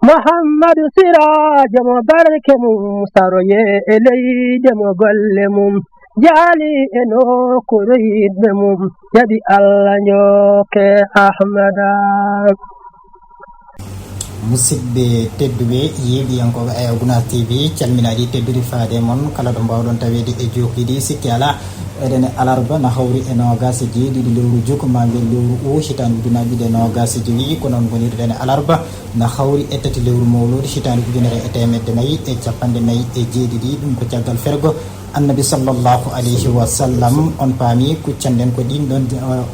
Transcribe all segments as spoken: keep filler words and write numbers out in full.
Muhammadu Siraajo mo barke mum saroye e leyde mo golle mum jaali e nokkuure yiɗɓe mum jaɓi Allah njokke Ahmada. Musidɓe tedduɓe yeeɓiyankooɓe Ayaw Gunaas T V, calminaaɗi tedduɗi faade e mon kala ɗo mbaawɗon taweede e jokkiɗi. Sikki alaa, eɗen e alarba na hawri e noogaas e jeeɗiɗi lewru juko maa mbiyen lewru o hitaande ujunaaji ɗiɗi e noogaas e jowi, ko noon ngonirɗen e alarba na hawri e tati lewru mawluudu hitaande ujunere e teemedde nayi e capanɗe nayi e jeeɗiɗi, ɗum ko caggal fergo Annabi sallallahu alayhi wa sallam. On paami kuccanɗen ko ɗin ɗon,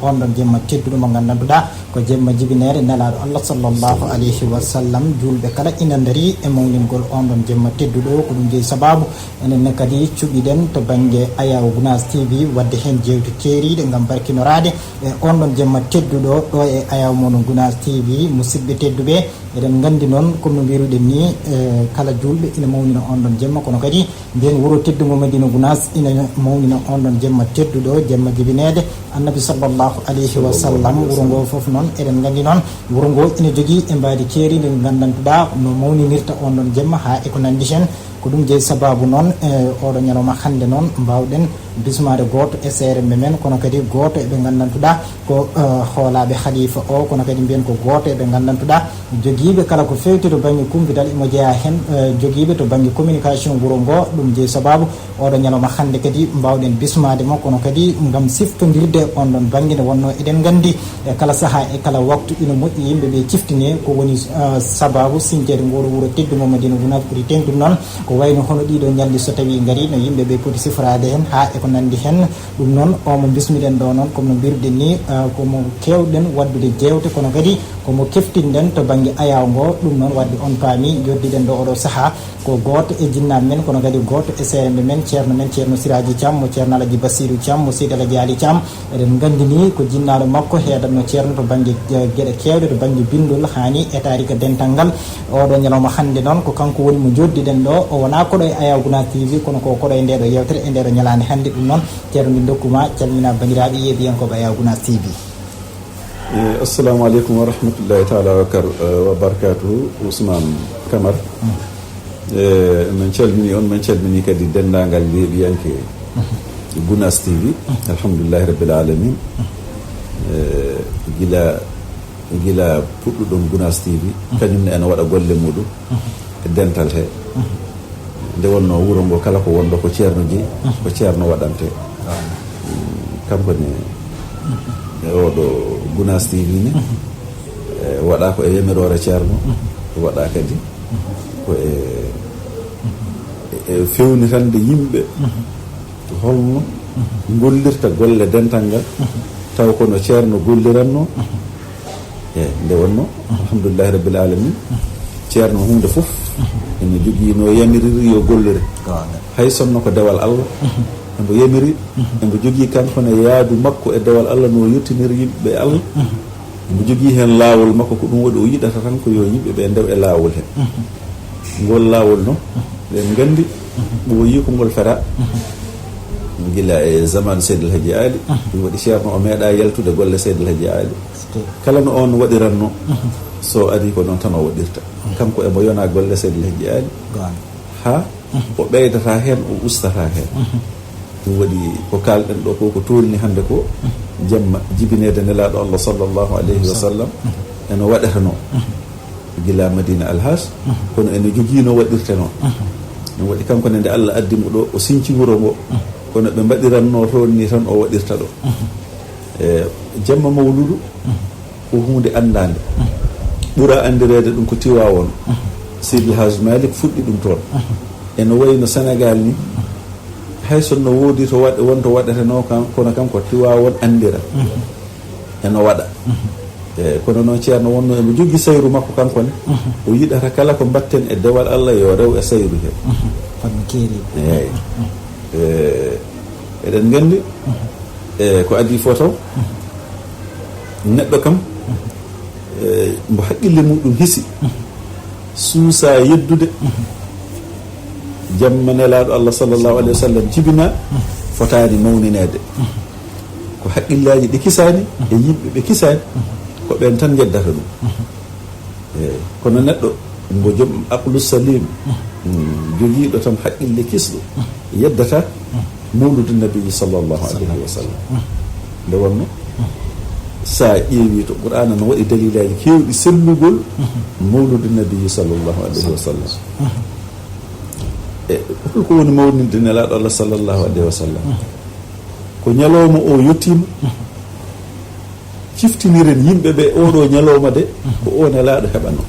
on ɗon jemma tedduɗo mo nganndantuɗaa ko jemma jibineede Nelaaɗo Allah sallallahu alayhi wa sallam. Juulɓe kala ina ndarii e mawningol on ɗon jemma tedduɗo, ko ɗum jeyi sabaabu enen ne kadi cuɓiɗen to bannge Ayaw Gunaas T V waɗde heen jeewte keeriiɗe ngam barkinoraade e on ɗon jemma tedduɗo ɗo e Ayaw mon Gunaas T V. Musidɓe tedduɓe, eɗen nganndi noon, comme no mbiruɗen ni, e kala juulɓe ina mawnina on ɗon jemma, kono kadi mbiyen wuro teddungo Madina Gunaas ina mawnina on ɗon jemma tedduɗo, jemma jibineede Annabi sallallahu alayhi wa sallam. Wuro ngo fof noon, eɗen nganndi noon, wuro ngo ina jogii e mbaadi keeriindi ndi nganndantuɗaa no mawninirta on ɗon jemma haa e ko nanndi heen. Ko ɗum jeyi sabaabu noon, e oɗo ñalawma hannde noon, mbaawɗen bismaade gooto e seeremɓe men, kono kadi gooto e ɓe nganndantuɗaa ko, eh, hoolaaɓe halifa o, kono kadi mbiyen ko gooto e ɓe nganndantuɗaa jogiiɓe kala ko feewti to bannge kumpitali, imo jeyaa heen, eh, jogiiɓe to bannge communication wuro ngo. Ɗum jeyi sabaabu oɗo ñalawma hannde kadi mbaawɗen bismaade mo, kono kadi ngam siftondirde on ɗon bannge nde wonnoo eɗen nganndi e kala sahaa e kala waktu ina moƴƴi yimɓe ɓe ciftine ko woni, eh, sabaabu siñteede ngoo ɗo wuro teddungo Madina Gunaas ɓuri teeŋ. Ɗum noon ko wayno hono ɗiɗo ñalɗi so tawii ngarii no yimɓe ɓe poti sifraade heen haa e ko nanndi heen. Ɗum noon, o mo mbismiɗen ɗo noon, kono no mbiruɗen ni, eh, ko mo keewɗen waɗdude jeewte, kono kadi ko mo keftinɗen to bannge Ayaw ngo. Ɗum noon waɗde on paami, njoddiɗen ɗo oɗo sahaa ko gooto e jinnaaɓe men, kono kadi gooto e seeremɓe men, ceerno men, Ceerno Siraaji Caam, mo Ceerno Alaji Basiiru Caam, mo Seydi Alaji Aali Caam. Eɗen nganndi ni ko jinnaaɗo makko heedatno ceerno to bannge, eh, geɗe keewɗe, to bannge binndol haa ni e taarika dental ngal. Oɗo ñalawma hannde noon ko kanko woni mo njoddiɗen ɗo. O wonaa koɗo e Ayaw Gunaas T V, kono ko koɗo e ndeɗo yeewtere, e ndeɗo ñalaande hannde. Ɗum noon, ceerno, min ndokku ma calmina banndiraaɓe yeeɓiyankooɓe Ayaw Gunaas T V. Eh, assalamu aleykum wa rahmatullahi taala wa kar-, eh, wa barakatuhu, Ousmane Camara. Eh, min calmini on, min calmini kadi denndaangal yeeɓiyanke Gunaas T V. Alhamdulillahi rabbil alamin. Eh, gila, gila puɗɗuɗon Gunaas T V, kañum ne ena waɗa golle muɗum e dental he. Nde wonnoo wuro ngo kala ko wonɗo ko ceerno jeyi, ko ceerno waɗante. Kanko ne e oɗo Gunaas T V ne, e waɗa ko e yamiroore ceerno, waɗa kadi ko e, e fewnitande yimɓe holno gollirta golle dental ngal, taw kono ceerno golliranno. E nde wonno, alhamdulillahi rabbil alamin, ceerno huunde fof ene jogii no yamiriri yo gollire. Hay sonno ko dewal Allah, emo yamiri, emo jogii kanko ne yaadu makko e dewal Allah no yettiniri yimɓe Allah. Emo jogii heen laawol makko, ko ɗum waɗi o yiɗata tan ko yo yimɓe ɓe ndew e laawol he. Ngol laawol noon, ɓen nganndi, ɓooyi ko ngol fera. Gila e zaman Seydil Hadji Ali, ɗum waɗi ceerno o meeɗa yaltude golle Seydil Hadji Ali. Kala no on waɗiranno, so ari ko noon tan o waɗirta. Kanko emo yona golle Seydil Hadji Ali. Haa o ɓeydata heen, o ustata heen. Ɗum waɗi ko kaalɗen ɗo ko, ko tolni hannde ko, jemma jibineede Nelaaɗo Allah sallallahu alayhi wa sallam, eno waɗata noon. Gila Madina Alhaas, kono ene jogii no waɗirte noon. Ɗum waɗi kanko ne, nde Allah addi mo ɗo, o sinci wuro ngo, kono ɓe mbaɗiranno toon ni tan o waɗirta ɗo. E jemma mawludu, ko huunde anndaande. Ɓura anndireede ɗum ko Tiwaawoon. Seydi El Hadj Malick fuɗɗi ɗum toon. Eno wayi no Senegaal ni, hay so no woodi to waɗ-, won to waɗetenoo kan, kono kam ko Tiwaawoon anndira. Eno waɗa. E kono noon ceerno wonno emo jogii sayru makko kanko ne. O yiɗata kala ko mbatten e dewal Allah yo rew e sayru he. Fadde keeriiɗo. Eey. E, eɗen nganndi, e, ko adii fof taw, neɗɗo kam, e, mbo haqqille muɗum hisi, suusa yeddude jamma Nelaaɗo Allah sallallahu alayhi wa sallam jibina, fotaani mawnineede. Ko haqqillaaji ɗi kisaani e yimɓe ɓe kisaani, ko ɓeen tan njeddata ɗum. Eey, kono neɗɗo Mo joom aqlu salim, mm, jogiiɗo tan haqqille kisɗo, yeddata mawludu nabi sallallahu alayhi wa sallam. Nde wonno, sa ƴeewi to Qur'aana no waɗi dalilaaji keewɗi sellugol mawludu nabi sallallahu alayhi wa sallam. E holko woni mawninde Nelaaɗo Allah sallallahu alayhi wa sallam? Ko ñalawma o yottiima, ciftiniren yimɓe ɓe oɗo ñalawma de, ko o Nelaaɗo heɓano.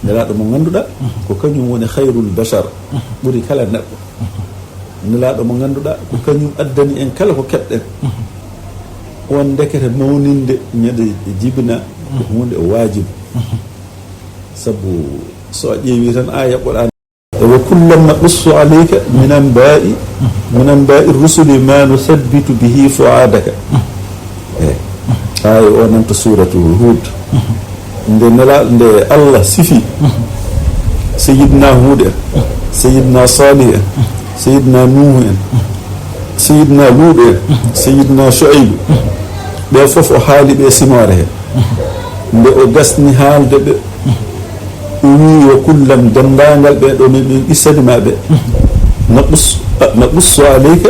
Nelaaɗo mo ngannduɗaa ko kañum woni khayrul bashar, ɓuri kala neɗɗo. Nelaaɗo mo ngannduɗaa ko kañum addani en kala ko keɓɗen. On ndekete mawninde ñande jibina ko huunde waajibu. Sabu so a ƴeewi tan aaya Qur'aan, "Wa kullan naqussu alayka min anba'i, min anba'i rusuli ma nuthabbitu bihi fu'adaka." Eh, aaya o nan to suuratu Huud. Nde Nela-, nde Allah sifi Sayyidina Huud en, Sayyidina Salih en, Sayyidina Nuuhu en, Sayyidina Luuɗo en, Sayyidina Shu'aybu, ɓe fof o haali ɓe simoore he. Nde o gasni haalde ɓe, o wii, "Wa kullan, denndaangal ɓe ɗo min, min qissani ma ɓe, naqus-, naqussu alayka,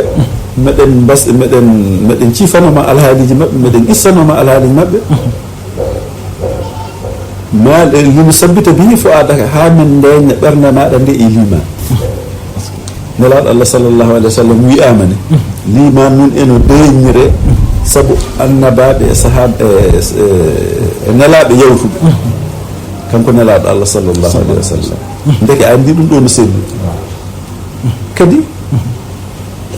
meɗen mbas-, meɗen, meɗen cifano ma alhaaliji maɓɓe, meɗen qissano ma alhaaliji maɓɓe." Ma, eh, "linusabbita bihi fu'adaka", haa min ndeeñna ɓernde maaɗa nde e liimaan. Nelaaɗo Allah sallallahu alayhi wa sallam wi'aama ne, liimaan nun eno deeñnire sabu annabaaɓe e sahaaɓe, e, e, e nelaaɓe yawtuɓe. Kanko Nelaaɗo Allah sallallahu alayhi wa sallam. Ndeke anndi ɗum ɗo no selli. Kadi,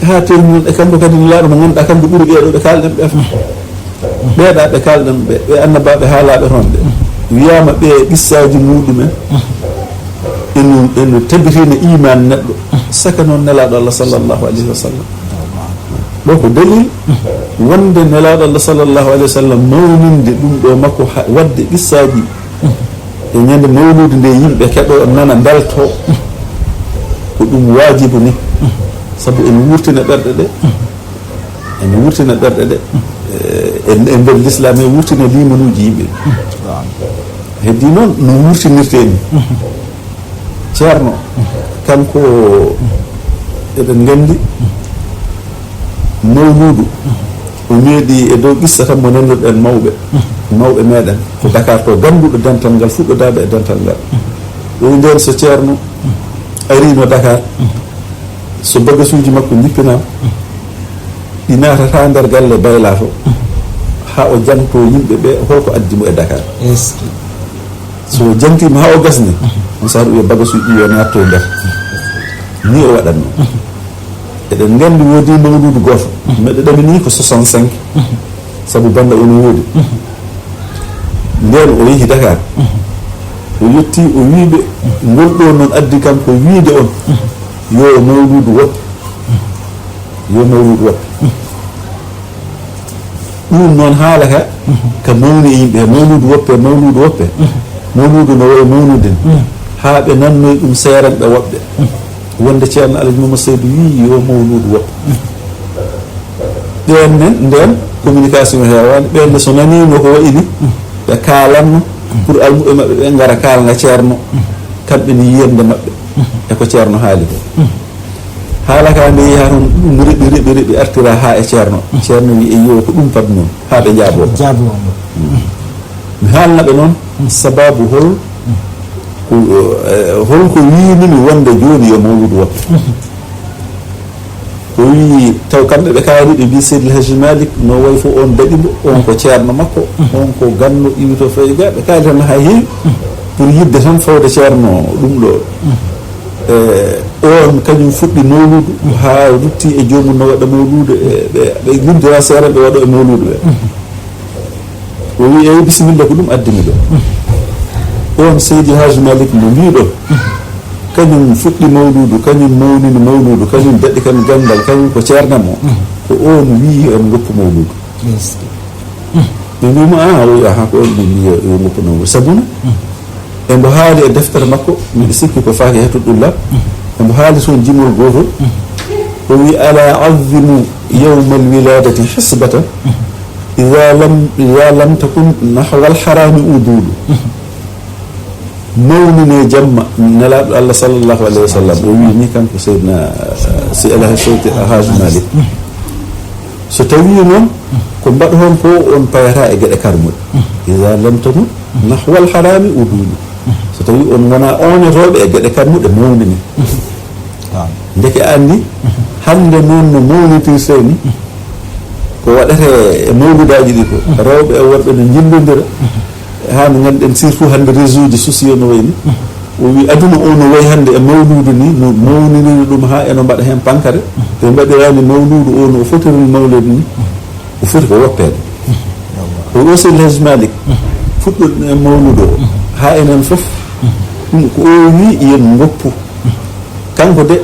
haa teeŋti noon e kanko kadi Nelaaɗo mo ngannduɗaa kanko ɓuri ɓee ɗo ɓe kaalɗen ɓe fof. Ɓee ɗa ɓe kaalɗen ɓe, ɓe annabaaɓe haalaaɓe toon ɓe. Wiyaama ɓe qissaaji muɗumen. Eno, eno tabitiina iimaan neɗɗo. Saka noon Nelaaɗo Allah sallallahu alayhi wa sallam. Ɗo ko dalil wonde Nelaaɗo Allah sallallahu alayhi wa sallam mawninde ɗum ɗo makko ha-, waɗde qissaaji e ñande mawluudu nde yimɓe keɗo nana mbelto. Ko ɗum waajibu ni. Sabu ene wurtina ɓerɗe ɗe. Ene wurtina ɓerɗe ɗe. E, e, e nder Lislaam e wurtina limanuuji yimɓe. Heddii noon no wurtinirtee ni. Ceerno, kanko eɗen nganndi mawluudu, o meeɗi e dow qissa tan mo nanirɗen mawɓe, mawɓe meɗen, ko Dakar to gannduɗo dental ngal, fuɗɗodaaɓe e dental ngal. O wi ndeen so ceerno ariino Dakar, so bagasuuji makko njippinaama, ɗi naatata nder galle baylaato, haa o jangto yimɓe ɓe holko addi mo e Dakar. Est-ce que? So o jangtiima haa o gasni, on saaha ɗum yo bagasuuji ɗi yo naatto e nder. Ni o waɗatno. Eɗen nganndi woodi mawluudu gooto. Meɗe ɗamini ko soixante-cinq. Sabu bannda o no woodi. Ndeen o yehi Dakar. O yetti, o wii ɓe, ngol ɗo noon addi kam ko wiide on, yo mawluudu woppe. Yo mawluudu woppe. Ɗum noon haala ka, ka mawni e yimɓe, mawluudu woppe, mawluudu woppe. Mawluudu no wayi mawnude ni. Haa ɓe nannoyi ɗum seeranɓe woɓɓe. Wonde Ceerno Alaji Mamadu Seydu wii yo mawluudu woppe. Ɓeen ne, ndeen communication heewaani, ɓeen ne so naniino ko wayi ni, ɓe kaalanno pour almuɓɓe maɓɓe ɓe ngara kaalna Ceerno, kamɓe ne yiyannde maɓɓe e ko Ceerno haali ko. Haala ka nde yaha toon, ɗum reɓi, reɓi, reɓi, artira haa e Ceerno. Ceerno wii, "Eyyo, ko ɗum fadnoo," haa ɓe njaaboo. Njaaboo mo. Mi haalna ɓe noon sababu hol ko, eh, hol ko wiinimi wonde jooni yo mawluudu woppe. O wii, taw kamɓe ɓe kaali, ɓe mbii Seydi El Hadji Malick no wayi fof on daɗi mo, on ko ceerno makko, on ko ganno iwto fayga, ɓe kaali tan haa heewi pour yidde tan fawde Ceerno ɗum ɗo. Eh, on kañum fuɗɗi mawluudu haa rutti e joomum no waɗa mawluudu, e ɓe, ɓe lindira seeɗa ɓe waɗo e mawluudu ɓe. O wi, "Eyi, bisimilla, ko ɗum addi mi ɗo." On Seydi Haaji Malik mo mbiɗo, kañum fuɗɗi mawluudu, kañum mawnini mawluudu, kañum daɗi kam ganndal, kañum ko ceernam o. Ko on wii yo en ngoppu mawluudu. Ɓe mbii mo, "Ah, o wi, aha, ko on ɗum wii yo, yo ngoppu mawluudu." Sabu no? Emo haali e deftere makko, miɗo sikki ko faaki Hetuɗulla. Emo haali toon jimol gootol. O wi, "Ala azimu yawmal wiladati hisbatan, iza lam, iza lam takun nahwal harami udulu." Mawnine jamma Nelaaɗo Allah sallallahu alayhi wa sallam. O wii ni kanko Seydina, eh, si Alhaji Seydi Alhaji Malik. So tawii noon ko mbaɗoton ko, on payata e geɗe karmuɗe. Iza lam tanu nahwal harami udulu. So tawii on ngonaa oonotooɓe e geɗe karmuɗe, mawnine. Ndeke anndi, hannde noon no mawnitirtee ni, ko waɗata e mawludaaji ɗi ko, rewɓe e worɓe no njillondira, haa no nganduɗen, surtout hannde réseau ji sociaux no wayi ni. O wi aduna o no wayi hannde e mawluudu ni, no mawniniri ɗum haa eno mbaɗa heen pankare. Ɓe mbaɗiraani mawluudu o no o fotirni mawluudu ni. O foti ko woppeede. O wi o Seydi El Hadji Malick, fuɗɗoɗen e mawluudu o, haa enen fof, ɗum ko o wi yen ngoppu. Kanko de,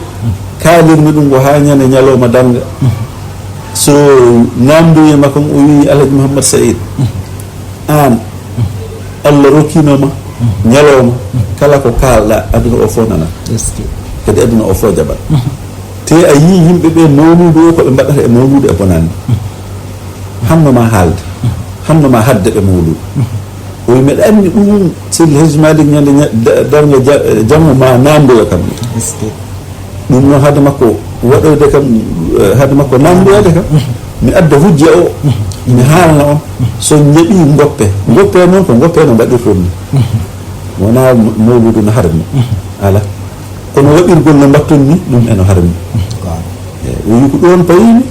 kaalirmi ɗum ko haa ñande ñalawma darnga. So naamndoyi e makko, o wi Alhaji Mouhammad Saïd, aan, Allah rokkiino ma ñalawma, kala ko kaalɗa, aduna o fof nana. Kadi aduna o fof jaɓat. Te a yii yimɓe ɓe mawluudu o, ko ɓe mbaɗata e mawluudu e bonani. Hanno ma haalde, hanno ma hadde ɓe mawluudu. O wi, meɗa anndi ɗum, Seydi El Hadji Malick ñande ña-, da-, darnga ja-, janngo ma naamndoya kam. Ɗum noon, hade makko waɗoyde kam, eh, hade makko naamndoyde kam, mi adda hujja o, mi haalna on. So on njaɓi, ngoppe. Ngoppe noon ko ngoppe no mbaɗirton ni. Wonaa mawluudu no harmi. Ala. Kono waɗirgol no mbaɗton ni, ɗum eno harmi. Eh, o wi ko ɗoon payimi,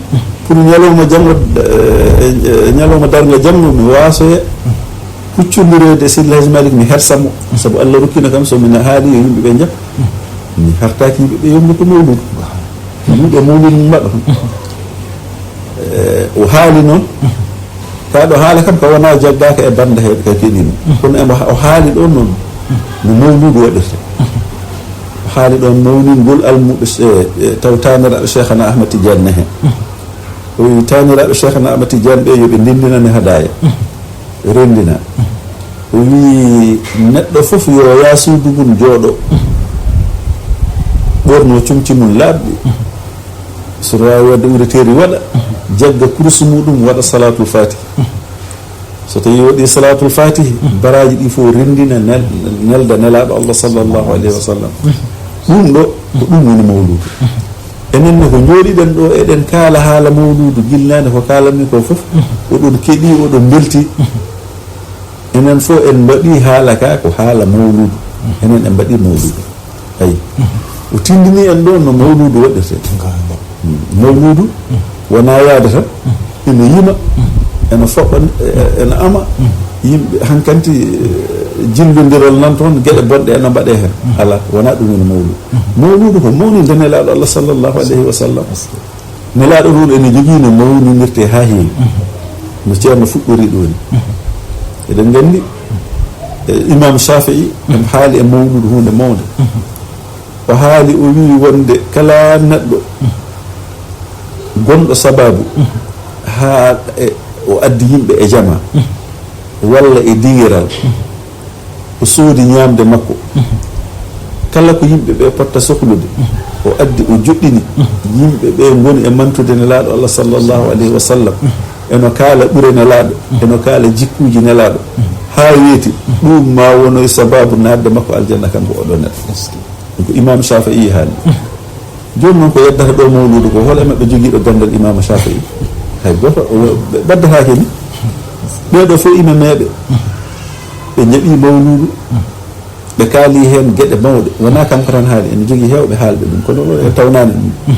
pour ñalawma janngo, eh, eh, ñalawma darnga janngo, mi waasoya huccondireede e Seydi El Hadji Malick, mi hersa mo. Sabu Allah rokkino kam, so mi haali yo yimɓe ɓe njaɓ, mi hartaaki yimɓe ɓe yomni ko mawluudu. Ɗum ɗo mawluudu mum mbaɗa. Eh, o haali noon, ka ɗo haala kam ka wonaa jaggaaka e bannda he ka keɗiino. Kono emo ha-, o haali ɗoon noon no mawluudu waɗirte. O haali ɗoon mawningol almuɓe, eh, eh, taw taaniraaɓe Cheikhana Ahmad Tidiane ne heen. O wi taaniraaɓe Cheikhana Ahmad Tidiane ɓe yo ɓe ndendinane hadaaya. Renndina. O wi neɗɗo fof yo yaa suudu mum jooɗo. Ɓorno comci mum laaɓɗi. So waawi waɗde ureteeri waɗa, jagga kurus muɗum waɗa salaatul faatihi. So tawii waɗii salaatul faatihi, baraaji ɗi fof renndina nel-, nelda Nelaaɗo Allah sallallahu alayhi wa sallam. Ɗum ɗo, ko ɗum woni mawluudu. Enen ne ko njooɗiɗen ɗo, eɗen kaala haala mawluudu, gilnaande ko kaalanmi ko fof, oɗon keɗii, oɗon mbeltii. Enen fof en mbaɗii haala ka, ko haala mawluudu. Enen en mbaɗii mawluudu. Ayi. O tindini en ɗo no mawluudu waɗirtee. Mm. Mawluudu wonaa yaade tan, ene yima, ene foɓɓa, e-, ene ama. Yimɓe hankanti, eh, jillondiral nan toon, geɗe bonɗe ene mbaɗee heen. Alaa, wonaa ɗum woni mawluudu. Mawluudu ko mawninde Nelaaɗo Allah sallallahu alayhi wa sallam. Nelaaɗo noon ene jogii no mawninirtee haa heewi. No Ceerno fuɗɗori ɗo ni. Eɗen nganndi, eh, Imam Shafi'i, en haali e mawluudu huunde mawnde. O haali, o wii wonde kala neɗɗo gonɗo sabaabu haa e, o addi yimɓe e jama walla e diwiral, o soodi ñaamde makko, kala ko yimɓe ɓe potta sohlude, o addi, o joɗɗini, yimɓe ɓe ngoni e mantude Nelaaɗo Allah sallallahu alayhi wa sallam, eno kaala ɓure Nelaaɗo, eno kaala jikkuuji Nelaaɗo, haa weeti, ɗum ma wonoy sabaabu naatde makko aljanna, kanko oɗo neɗɗo. Ɗum ko Imam Shafi'i haali. Jooni noon ko yeddata ɗo mawluudu ko, hol e maɓɓe jogiiɗo ganndal Imam Shafi'i? Hay gooto, o, ɓe ɓaddataake ni. Ɓee ɗo fof imameeɓe, ɓe njaɓii mawluudu, ɓe kaali heen geɗe mawɗe. Wonaa kanko tan haali, ene jogii heewɓe haalɓe ɗum, kono o e tawnaani ɗum.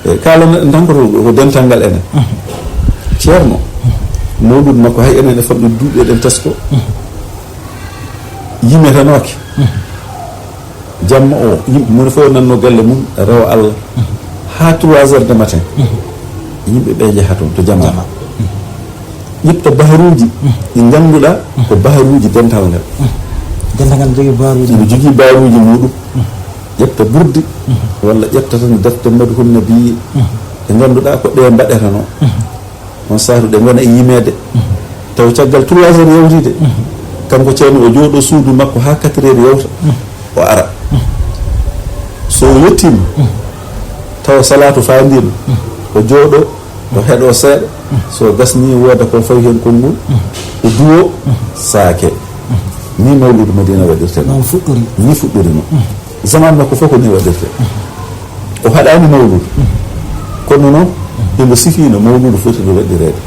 E kaalana ɗen tan ko, ko dental ngal enen. Ceerno, mawluudu makko hay enen e famɗude duuɓi eɗen tesko. Yimetanooke. Jamma o, yimɓe, moni fof nanno galle mum, rewa Allah. Haa trois heures de matin, yimɓe ɓe njaha toon to jama. Jama. Ƴetta baharuuji ɗi ngannduɗaa ko baharuuji dental ngal. Dental ngal jogii baharuuji. Ene jogii baharuuji muɗum. Ƴetta burdi, walla ƴetta tan defte Madhun Nabi, ɗe ngannduɗaa ko ɗe mbaɗetanoo. On saaru ɗe ngona e yimeede. Taw caggal trois heures yawtide, kanko ceerno o jooɗo suudu makko haa quatre heures yawta, o ara. So o yettiima, tawa salaatu faandiima, o jooɗo, o heɗo seeɗa. So gasni, wooda ko fawi heen konngol, o duwo, saake. Ni mawludu Madina waɗirte noon. Noon fuɗɗori. Ni fuɗɗori noon. Zaman makko fof ko ni waɗirte. O haɗaani mawludu. Kono noon, imo sifiino mawludu foti no waɗireede.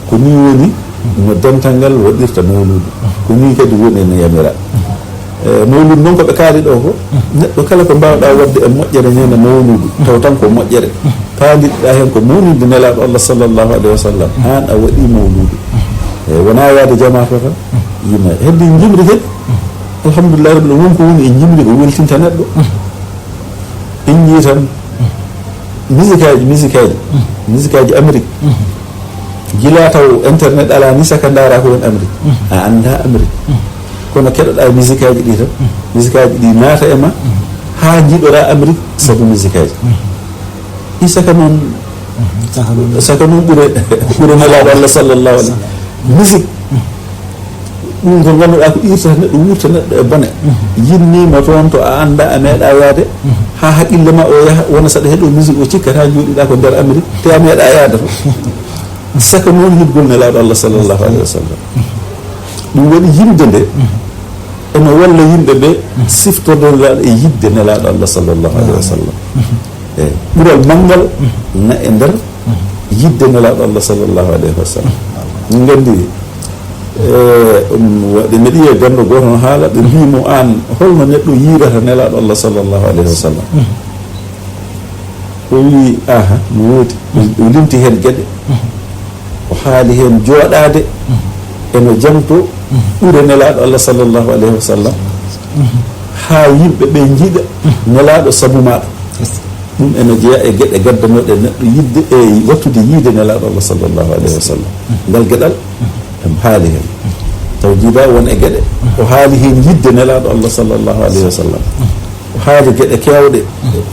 Ko ni woni no dental ngal waɗirta mawludu. Ko ni kadi woni no yamira. E, mawludu noon ko ɓe kaali ɗo ko, neɗɗo kala ko mbaawɗa waɗde e moƴƴere ñande mawludu, taw tan ko moƴƴere. Paandiɗɗa heen ko mawninde Nelaaɗo Allah sallallahu alayhi wa sallam, aan a waɗi mawludu. E, wonaa yaade jamaa to tan, yima. Heddi jimri kadi, alhamdulillahi rabbil alamin, won ko woni e jimri ko weltinta neɗɗo. En njii tan, musique aji, musique aji, musique aji Amérique. Gila taw internet alaa ni saka ndaara ko woni Amérique. A anndaa Amérique. Kono keɗoɗaa musique aji ɗi tan, musique aji ɗi naata e ma, haa njiɗoraa Amérique sabu musique aji. I saka noon, saka noon ɓure, ɓure Nelaaɗo Allah sallallahu alayhi wa sallam. Musique, ɗum ko ngannduɗaa ko irtata neɗɗo, wurta neɗɗo e bone. Yinniima toon to a anndaa, a meeɗaa yaade, haa haqqille ma o yaha, wona saɗa heɗo musique o cikkata, jooɗiɗaa ko nder Amérique, te a meeɗaa yaade toon. Saka noon yiɗgol Nelaaɗo Allah sallallahu alayhi wa sallam. Ɗum waɗi yimde nde, eno walla yimɓe ɓe siftorde Nelaaɗo e yiɗde Nelaaɗo Allah sallallahu alayhi wa sallam. E ɓural manngal na e nder yiɗde Nelaaɗo Allah sallallahu alayhi wa sallam. Min nganndi, e, um, waɗi mbeɗa yiya ganndo gooto no haala, ɓe mbii mo, "Aan, holno neɗɗo yiirata Nelaaɗo Allah sallallahu alayhi wa sallam?" O wii, "Aha, no woodi." O limti heen geɗe. O haali heen jooɗaade eno janto ɓure Nelaaɗo Allah sallallahu alayhi wa sallam, haa yimɓe ɓe njiɗa Nelaaɗo sabu maaɗa. Ɗum ene jeyaa e geɗe gaddanooɗe neɗɗo yiɗde e waɗtude yiide Nelaaɗo Allah sallallahu alayhi wa sallam. Ngal geɗal, em haali heen. Taw jiida won e geɗe. O haali heen yiɗde Nelaaɗo Allah sallallahu alayhi wa sallam. O haali geɗe keewɗe,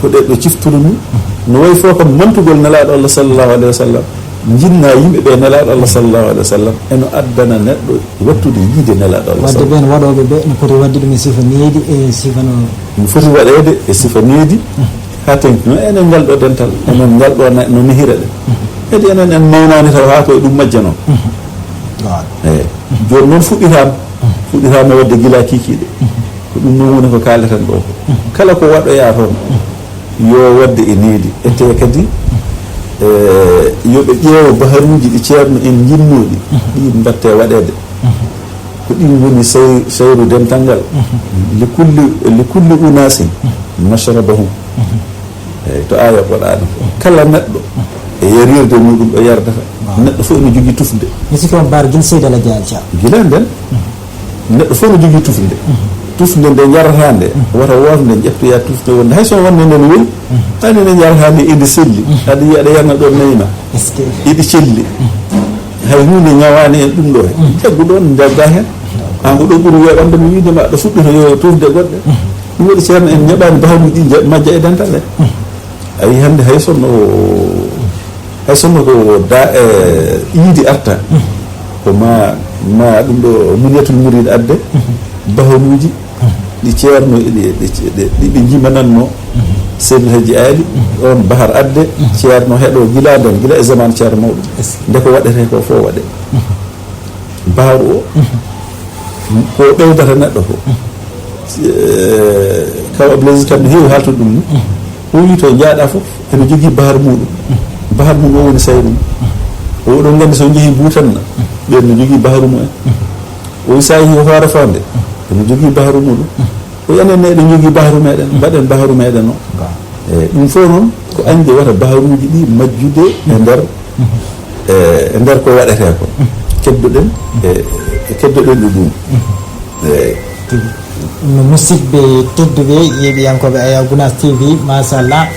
ko ɗe ɗo cifturu ni. No wayi fof kam mantugol Nelaaɗo Allah sallallahu alayhi wa sallam, njinna yimɓe ɓe Nelaaɗo Allah sallallahu alayhi wa sallam, eno addana neɗɗo waɗtude yiide Nelaaɗo Allah. Wadde sallallahu ɓeen waɗooɓe ɓe no poti waɗde ɗum e sifa needi, e sifa no. No foti waɗeede e sifa needi, haa teŋti noon enen ngal ɗo dental, enen ngal ɗo na-, no nehira ɗe. Kadi enen en mawnaani taw haa koye ɗum majjanoo. Waaw. Eey. Jooni noon fuɗɗitaama, fuɗɗitaama waɗde gila kikiiɗe. Ko ɗum noon woni ko kaaleten ɗo ko. Kala ko waɗoyaa toon, yo waɗde e needi. Ete kadi, e, yo ɓe ƴeewo baharuuji ɗi ceerno en njinnoo ɗi, ɗi mbaɗtee waɗeede. Ko ɗin woni say-, sayru dental ngal. Li kulli, li kulli unaasin mashrabahum. Eey, to aaya Qur'aana. Kala neɗɗo e yarirde muɗum ɗo yardata. Neɗɗo fof ene jogii tufnde. Mi sikki on mbaar gila Seydi Alhaji Ali Thiam. Gila nden, neɗɗo fof ene jogii tufnde. Tufnde nde njarata nde, wata wooto nde ƴettoya tufnde wonde. Hay so wonde nde no weli, ani nde njarata nde ene selli. Aɗa yiya aɗa yarna ɗon nayi ma. Est-ce que? Eɗi celli. Hay huunde ñawaani en ɗum ɗo he. Caggu ɗon njagga heen. Aan ko ɗo ɓuri weeɓande mi wiide ma, ɗo fuɗɗoto yo tufde goɗɗe. Ɗum waɗi ceerno en ñaɓaani bahaluuji ɗi nja-, majja e dental he. A yii hannde hay sonno, hay sonno ko da, e, iidi arta, ko ma, ma ɗum ɗo Muniyatul Murid adde, baharuuji ɗi ceerno, ɗi, ɗi, ɗi, ɗi ɓe njimananno Seydi El Hadji Ali, on bahar adde, ceerno heɗo gila nden, gila e zaman ceerno mawɗo. Nde ko waɗetee ko fof waɗe. Baharu o, ko ɓeydata neɗɗo ko. Eh, kaw Abdoul Aziz kam no heewi haaltude ɗum ni. O wi to njaaɗa fof, ene jogii bahar muɗum. Bahar mum o woni sayru mum. O ɗon nganndi so njehii Buutan na, ɓen no jogii baharu mumen. O wi so a yehii Hoore Fonnde, ene jogii baharu muɗum. Ko enen ne eɗen njogii bahru meɗen, mbaɗen bahru meɗen o. Eyi, ɗum fof noon ko añde wata bahruuji ɗi majjude e nder, e, e nder ko waɗetee ko. Keddoɗen, e, e keddoɗen e ɗum. Eyi. Ɗum no musidɓe tedduɓe, yeeɓiyankooɓe Aya Gunaas T V, machallah,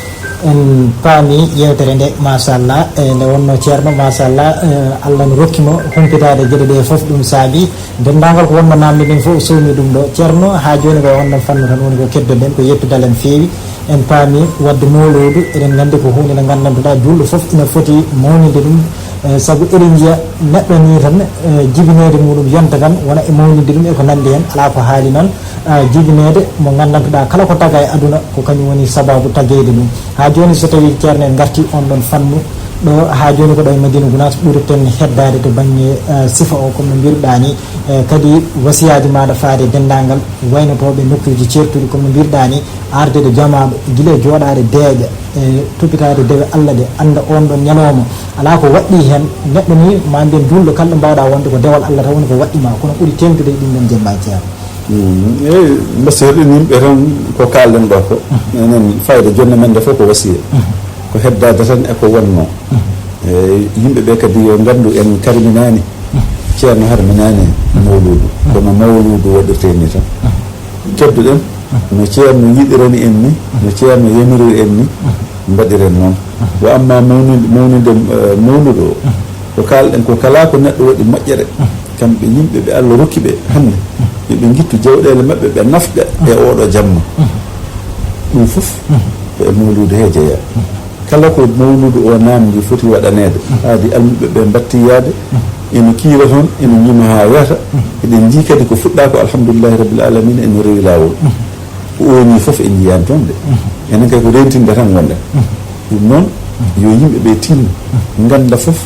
en paami yeewtere nde, machallah, e nde wonno ceerno, machallah, e Allah no rokki mo humpitaade geɗe ɗe fof, ɗum saabi denndaangal ko wonno naamnde ɗen fof, o sowni ɗum ɗo. Ceerno, haa jooni ko e on ɗon fannu tan woni ko keddoɗen, ko yettude Allah no feewi. En paami waɗde mawluudu, eɗen nganndi ko huunde nde nganndantuɗaa juulɗo fof ina foti mawninde ɗum, eh, sabu eɗen njiya neɗɗo nii tan, eh, jibineede muɗum yonta tan wona e mawninde ɗum e ko nanndi heen, alaa ko haali noon, eh, jibineede mo nganndantuɗaa kala ko tagaa e aduna ko kañum woni sabaabu taggeede ɗum. Haa jooni so tawii ceerno en ngartii on ɗon fannu, Ɗo haa jooni ko ɗo e Madina Gunaas ɓurten heddaade to bannge, eh, sifa o, comme no mbiruɗaa ni, eh, kadi wasiyaaji maaɗa faade e denndaangal waynotooɓe nokkuuji ceertuɗi, comme no mbiruɗaa ni, arde ɗo jamaaɓe, gila e jooɗaade deeƴa, e toppitaade dewe Allah ɗe, annda oon ɗoon ñalawma, alaa ko waɗɗii heen, neɗɗo ni, maa mbiyen juulɗo kala ɗo mbaawɗaa wonde ko dewal Allah tan woni ko waɗɗii ma, kono ɓuri teeŋtude e ɗiin ɗoon jemma e ceerno. Mm, eyi, mbasiytoɗen yimɓe tan ko kaalɗen ɗo ko. Mhm. Enen fayda jonne men nde fof ko wasiya. Mhm. Ko heddaade tan e ko wonnoo. Mhm. Eyi, yimɓe ɓe kadi yo nganndu en karminaani. Mhm. Ceerno harminaani mawluudu. Mhm. Kono mawluudu waɗirtee ni tan. Mhm. Kedduɗen, mhm, no ceerno yiɗirani en ni, no ceerno yamiriri en ni, mhm, mbaɗiren noon. Mhm. Wa amma mawninde, mawninde, eh, mawluudu o, mhm, ko kaalɗen ko kala ko neɗɗo waɗi moƴƴere. Mhm. Kamɓe yimɓe ɓe Allah rokki ɓe hannde, yo ɓe ngittu jawɗeele maɓɓe, ɓe nafqa e oɗo jamma. Ɗum fof ko e mawluudu he jeyaa. Kala ko mawluudu o naamndi foti waɗaneede, aadi almuɓɓe ɓe mbattiyaade, ina kiila toon, ina ñima haa weeta. Eɗen njii kadi ko fuɗɗaa ko, alhamdulillahi rabbil alamina, ina rewi laawol. Ko ooni fof en njiyaani toon de. Enen kay ko rentinde tan ngonɗen. Ɗum noon, yo yimɓe ɓe tinno, ngannda fof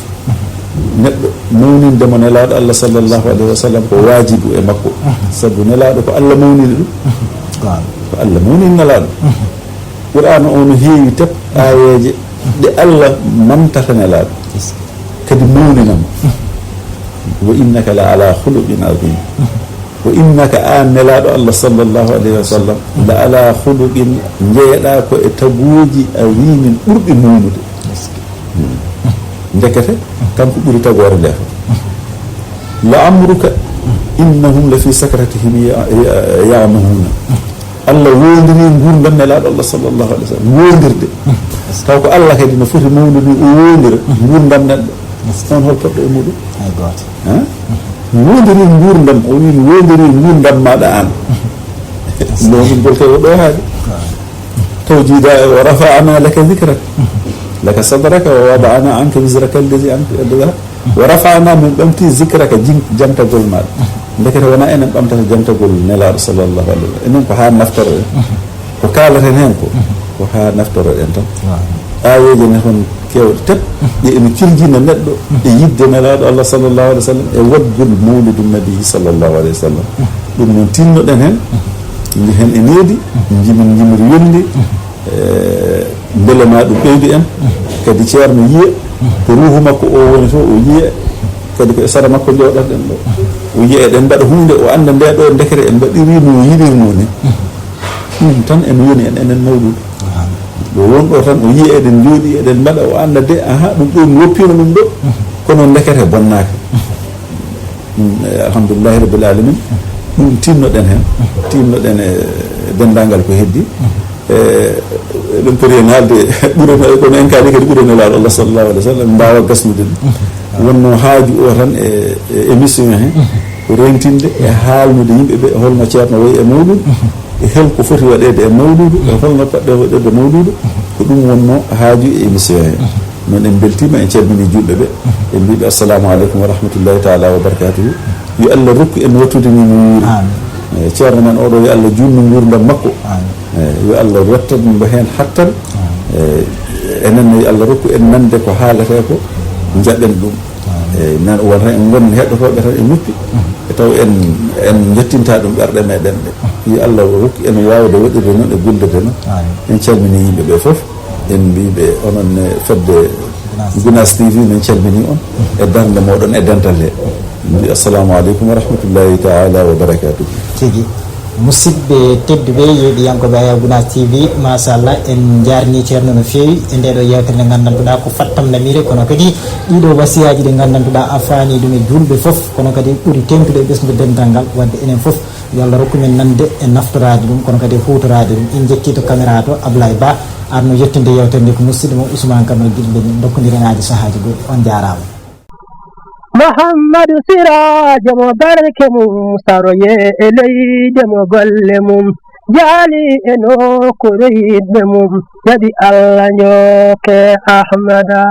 neɗɗo mawninde mo Nelaaɗo Allah sallallahu alayhi wa sallam ko waajibu e makko. Sabu Nelaaɗo ko Allah mawnini ɗum. Ko Allah mawnini Nelaaɗo. Qur'aana o no heewi tep aayeeje ɗe Allah mantata Nelaaɗo. Kadi mawnina mo. Wa innaka la ala khuluqin azim. Wa innaka, aan Nelaaɗo Allah sallallahu alayhi wa sallam, la ala khuluqin, njeyeɗaa ko e tagooji azimin ɓurɗi mawnude. Hmm. Ndekete, kanko ɓuri tagoore nde fof. La amruka, innahum la fi sakratihim ya-, ya-, ya'mahuna. Allah wondiri nguurndam Nelaaɗo Allah sallallahu alayhi wa sallam. Wondirde. Taw ko Allah kadi no foti mawnude o wondira nguurndam neɗɗo. On hol poɗɗo e muɗum? Hay gooto. Hein? Wondiri nguurndam, o wi wondiri nguurndam maaɗa aan. Noon ngol kay o ɗo haali. Taw jiida wa rafa'na laka dhikrak. Laka sadraka wa wada'na anka wizraka allazi anka. Wa rafa'na, min ɓamti zikraka, jin-, jantagol maaɗa. Ndekete wonaa enen ɓamtata jantagol Nelaaɗo sallallahu alayhi wa sallam. Enen ko haa naftoro en. Ko kaalaten heen ko, ko haa naftoro en tan. Waaw. Aayeeje ne toon keewɗe tep, ɗe ene kirjina neɗɗo e yiɗde Nelaaɗo Allah sallallahu alayhi wa sallam, e waɗgol mawlidu nabi sallallahu alayhi wa sallam. Ɗum noon tinnoɗen heen, ndi heen e needi, njimin njimri yolndi, e, mbele ma ɗum ɓeydu en, kadi ceerno yiya, to ruuhu makko o woni to, o yiya, kadi ko e sara makko jooɗoɗen ɗo. O yiya eɗen mbaɗa huunde, o annda nde ɗo ndekere en mbaɗiri no yiɗirno ni. Ɗum tan en woni en, enen mawluudu. Ɗo won ɗo tan o yiya eɗen jooɗi, eɗen mbaɗa, o annda de, aha, ɗum ɗo mi woppino ɗum ɗo, kono ndekete bonnaaka. Ɗum, eh, alhamdulillahi rabbil alamin. Ɗum tinnoɗen heen, tinnoɗen e denndaangal ko heddi. E, eɗen poti heen haalde ɓurano, kono en kaali kadi ɓurano Nelaaɗo Allah sallallahu alayhi wa sallam, mbaawa gasnude ɗum. Wonno haaju o tan e, e émission he, ko rentinde e haalnude yimɓe ɓe holno ceerno wayi e mawluudu, e hol ko foti waɗeede e mawluudu, e holno poɗɗe waɗeede mawluudu, ko ɗum wonno haaju e émission he. Noon en mbeltiima, en calminii juulɓe ɓe, en mbiiɓe assalamu aleykum wa rahmatullahi taala wa barakatuhu. Yo Allah rokku en wattude ni no wuuri. Amin. Eh, ceerno men oɗo, yo Allah juutnu nguurndam makko. Amin. Eh, yo Allah wattan mo heen hattan. Amin. Eh, enen ne yo Allah rokku en nande ko haalete ko, njaɓen ɗum. Amin. Eh, nan won tan en ngon heɗotooɓe tan e noppi. Mhm. E taw en, en jottinta ɗum ɓerɗe meɗen ɗe. Yo Allah rokku en waawde waɗirde noon e gollirde noon. Amin. En calminii yimɓe ɓe fof. En mbiiɓe onon ne fedde Gunaas T V, min calminii on e darnde mooɗon e dental he. Min mbi assalamu aleykum wa rahmatullahi taala wa barakatuh. Tigi. Musidɓe tedduɓe, yeeɗiyankooɓe Haya Gunaas T V, machallah, en njaarnii ceerno no feewi e ndee ɗoo yeewtere nde nganndantuɗaa ko fattam namiire, kono kadi ɗii ɗoo wasiyaaji ɗi nganndantuɗaa a faanii ɗum e juulɓe fof, kono kadi ɓuri teeŋtude e ɓesngude dental ngal, waɗde enen fof yo Allah rokku men nande e naftoraade ɗum, kono kadi e huutoraade ɗum. En njettii to caméra to Ablaye Ba, arno yettinde yeewtere nde ko musidɗo mon Ousmane Camara Guiɗo Leñol, ndokkondiren aadi sahaaji goɗɗi. On njaaraama. Muhammadu Siraajo mo barke mum saroye e leyde mo golle mum jaali e nokkuure yiɗɓe mum, jaɓi Allah njooke Ahmada.